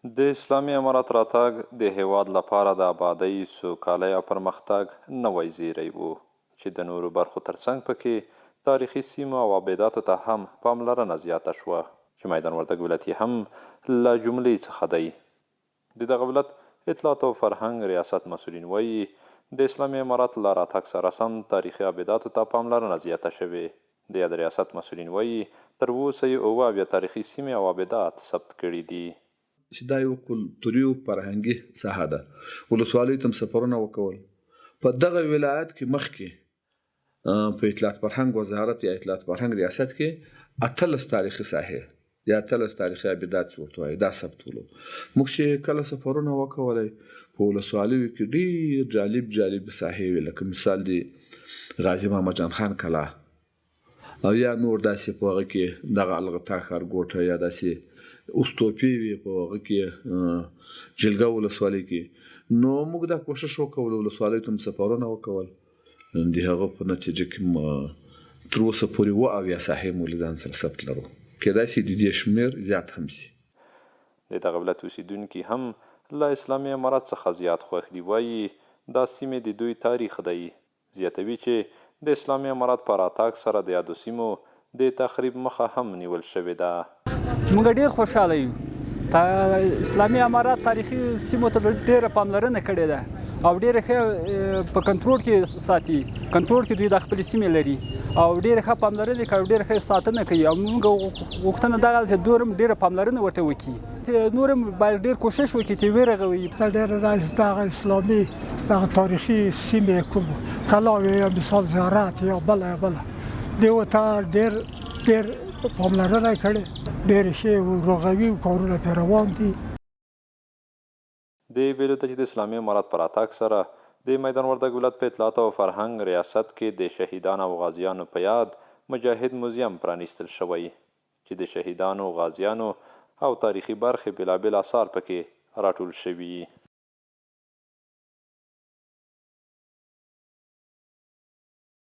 د اسلامي امارت راتګ د هېواد لپاره د ابادۍ، سوکالۍ او پرمختګ نوی زېری و، چې د نورو برخو ترڅنګ پکې تاریخي سیمو او آبداتو ته هم پاملرنه زیاته شوه، چې میدان وردګ ولایت یې هم له جملې څخه دی. د دغه ولایت اطلاعاتو او فرهنګ ریاست مسؤلین وايي، د اسلامي امارت له راتګ سره سم تاریخي آبداتو ته پاملرنه زیاته شوې. د یاد ریاست مسؤلین وايي، تر اوسه یې 77 تاریخي سیمې او آبدات ثبت کړي دي. چې دا یوه کلتوري او فرهنګي ساحه ده، ولسوالیو ته هم سفرونه وکول. په دغه ولایت کې مخکې په اطلاعات فرهنګ وزارت یا اطلاعات فرهنګ ریاست کې 18 تاریخي ساحې یا 18 تاریخي آبدات چې ورته وایي دا ثبت ولو. موږ چې کله سفرونه وکولی په ولسوالیو کې ډېر جالب جالب ساحې وې، لکه مثال دی غازي محمد جان خان کلا او یا نور داسې په هغه کې دغه الغتا ښارګوټه یا داسې استوپې وې په هغه کې جلګه ولسوالۍ کې. نو موږ دا کوشش وکول، ولسوالیو ته مو سفرونه وکول، د هغه په نتیجه کې تر اوسه پورې 77 ساحې مو له ځان سره ثبت لرو، کېدای شي د دې شمېر زیات هم شي. د دغه ولایت اوسېدونکي هم له اسلامي امارت څخه زیات خوښ دي، وايي دا سیمې د دوی تاریخ دی. زیاتوي چې د اسلامي امارت په راتګ سره د یادو سیمو د تخریب مخه هم نیول شوې ده. موږ ډېر خوشحاله یو. اسلامي امارت تاریخي سیمو ته ډېره پاملرنه کړې ده او ډېره ښه په کنټرول کې ساتي، کنټرول کې دوی د خپلې سیمې لري او ډېره ښه پاملرنه کوي او ډېره ښه ساتنه کوي. او موږ غوښتنه دغه چې نور هم ډېره پاملرنه ورته وکړي، چې نور هم باید ډېر کوشش وکړي چې ویرغوي. ډېره دغه اسلامي دغه تاریخي سیمې کوم کلاوې یا مثال زیارت یا بله یا بله دې ورته ډېر ډېر پاملرنه کړې، ډېر ښې رغوي کارونه پرې روان دي. د ویلو ده چې د اسلامي امارت په راتګ سره د میدان وردګ ولایت په اطلاعاتو او فرهنګ ریاست کې د شهیدانو او غازیانو په یاد مجاهد موزیم پرانیستل شوی، چې د شهیدانو، غازیانو او تاریخي برخې بېلابېل اثار پکې راټول شوي.